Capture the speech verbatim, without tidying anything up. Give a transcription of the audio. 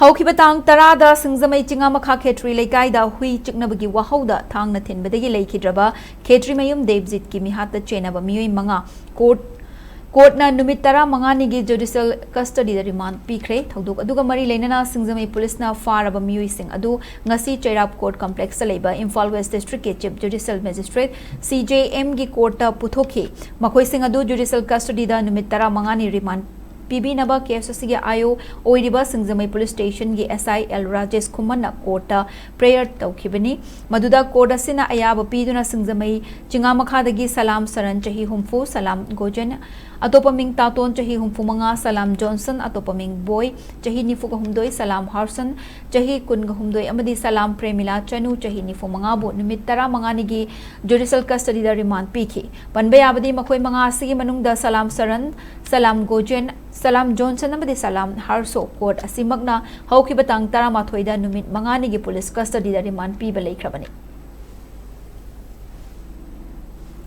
ꯍꯧꯈꯤꯕ ꯇꯥꯡ ꯇꯔꯥꯗ ꯁꯤꯡꯖꯃꯩ ꯆꯤꯉꯥꯃꯈꯥ ꯈꯦꯇ꯭ꯔꯤ ꯂꯩꯀꯥꯏꯗ ꯍꯨꯏ ꯆꯤꯛꯅꯕꯒꯤ ꯋꯥꯍꯧꯗ ꯊꯥꯡꯅ ꯊꯤꯟꯕꯗꯒꯤ ꯂꯩꯈꯤꯗ꯭ꯔꯕ ꯈꯦꯇ꯭ꯔꯤꯃꯌꯨꯝ ꯗꯦꯕꯖꯤꯠꯀꯤ ꯃꯤꯍꯥꯠꯇ ꯆꯦꯟꯅꯕ ꯃꯤꯑꯣꯏ ꯃꯉꯥ ꯀꯣꯔꯠ ꯀꯣꯔꯠꯅ ꯅꯨꯃꯤꯠ ꯇꯔꯥꯃꯉꯥꯅꯤꯒꯤ ꯖꯨꯗꯤꯁꯤꯌꯦꯜ ꯀꯁꯇꯗꯤꯗ ꯔꯤꯃꯥꯟ ꯄꯤꯈ꯭ꯔꯦ꯫ ꯊꯧꯗꯣꯛ ꯑꯗꯨꯒ ꯃꯔꯤ ꯂꯩꯅꯅ ꯁꯤꯡꯖꯃꯩ ꯄꯨꯂꯤꯁꯅ ꯐꯥꯔꯕ ꯃꯤꯑꯣꯏꯁꯤꯡ ꯑꯗꯨ ꯉꯁꯤ ꯆꯩꯔꯥꯞ ꯀꯣꯔꯠ ꯀꯝꯄ꯭ꯂꯦꯛꯁꯇ ꯂꯩꯕ ꯏꯝꯐꯥꯜ ꯋꯦꯁ ꯗꯤꯁꯇ꯭ꯔꯤꯛꯀꯤ ꯆꯤꯐ ꯖꯨꯗꯤꯁꯤꯌꯦꯜ ꯃꯦꯖꯤꯁꯇ꯭ꯔꯦꯠ ꯁꯤ ꯖꯦ ꯑꯦꯝꯒꯤ ꯀꯣꯔꯠꯇ ꯄꯨꯊꯣꯛꯈꯤ꯫ ꯃꯈꯣꯏꯁꯤꯡ ꯑꯗꯨ ꯖꯨꯗꯤꯁꯤꯌꯦꯜ ꯀꯁꯇꯗꯤꯗ ꯅꯨꯃꯤꯠ ꯇꯔꯥꯃꯉꯥꯅꯤ ꯔꯤꯃꯥꯟ ꯄꯤꯕꯤꯅꯕ ꯀꯦ ꯑꯦꯁ ꯑꯣ ꯁꯤꯒꯤ ꯑꯥꯏ ꯑꯣ ꯑꯣꯏꯔꯤꯕ ꯁꯤꯡꯖꯃꯩ ꯄꯨꯂꯤꯁ ꯁ꯭ꯇꯦꯁꯟꯒꯤ ꯑꯦꯁ ꯑꯥꯏ ꯑꯦꯜ ꯔꯥꯖꯦꯁ ꯈꯨꯃꯟꯅ ꯀꯣꯔꯠꯇ ꯄ꯭ꯔꯦꯌꯔ ꯇꯧꯈꯤꯕꯅꯤ꯫ ꯃꯗꯨꯗ ꯀꯣꯔꯠ ꯑꯁꯤꯅ ꯑꯌꯥꯕ ꯄꯤꯗꯨꯅ ꯁꯤꯡꯖꯃꯩ ꯆꯤꯉꯥꯃꯈꯥꯗꯒꯤ ꯁꯂꯥꯝ ꯁꯔꯟ ꯆꯍꯤ ꯍꯨꯝꯐꯨ, ꯁꯂꯥꯝ ꯒꯣꯖꯦꯟ ꯑꯇꯣꯞꯄ ꯃꯤꯡ ꯇꯥꯇꯣꯟ ꯆꯍꯤ ꯍꯨꯝꯐꯨ ꯃꯉꯥ, ꯁꯂꯥꯝ ꯖꯣꯟꯁꯟ ꯑꯇꯣꯞꯄ ꯃꯤꯡ ꯕꯣꯏ ꯆꯍꯤ ꯅꯤꯐꯨꯒ ꯍꯨꯝꯗꯣꯏ, ꯁꯂꯥꯝ ꯍꯥꯔꯁꯟ ꯆꯍꯤ ꯀꯨꯟꯒ ꯍꯨꯝꯗꯣꯏ ꯑꯃꯗꯤ ꯁꯂꯥꯝ ꯄ꯭ꯔꯦꯃꯤꯂꯥ ꯆꯅꯨ ꯆꯍꯤ ꯅꯤꯐꯨ ꯃꯉꯥꯕꯨ ꯅꯨꯃꯤꯠ ꯇꯔꯥꯃꯉꯥꯅꯤꯒꯤ ꯖꯨꯗꯤꯁꯤꯌꯦꯜ ꯀꯁꯇꯗꯤꯗ ꯔꯤꯃꯥꯟ ꯄꯤꯈꯤ꯫ ꯄꯟꯕ ꯌꯥꯕꯗꯤ ꯃꯈꯣꯏ ꯃꯉꯥ ꯑꯁꯤꯒꯤ ꯃꯅꯨꯡꯗ ꯁꯂꯥꯝ ꯁꯔꯟ, ꯁꯂꯥꯝ ꯒꯣꯖꯦꯟ, ꯁꯂꯥꯝ ꯖꯣꯟꯁꯟ ꯑꯃꯗꯤ ꯁꯂꯥꯝ ꯍꯥꯔꯁꯣ ꯀꯣꯔꯠ ꯑꯁꯤꯃꯛꯅ ꯍꯧꯈꯤꯕ ꯇꯥꯡ ꯇꯔꯥꯃꯥꯊꯣꯏꯗ ꯅꯨꯃꯤꯠ ꯃꯉꯥꯅꯤꯒꯤ ꯄꯨꯂꯤꯁ ꯀꯁꯇꯗꯤꯗ ꯔꯤꯃꯥꯟ ꯄꯤꯕ ꯂꯩꯈ꯭ꯔꯕꯅꯤ꯫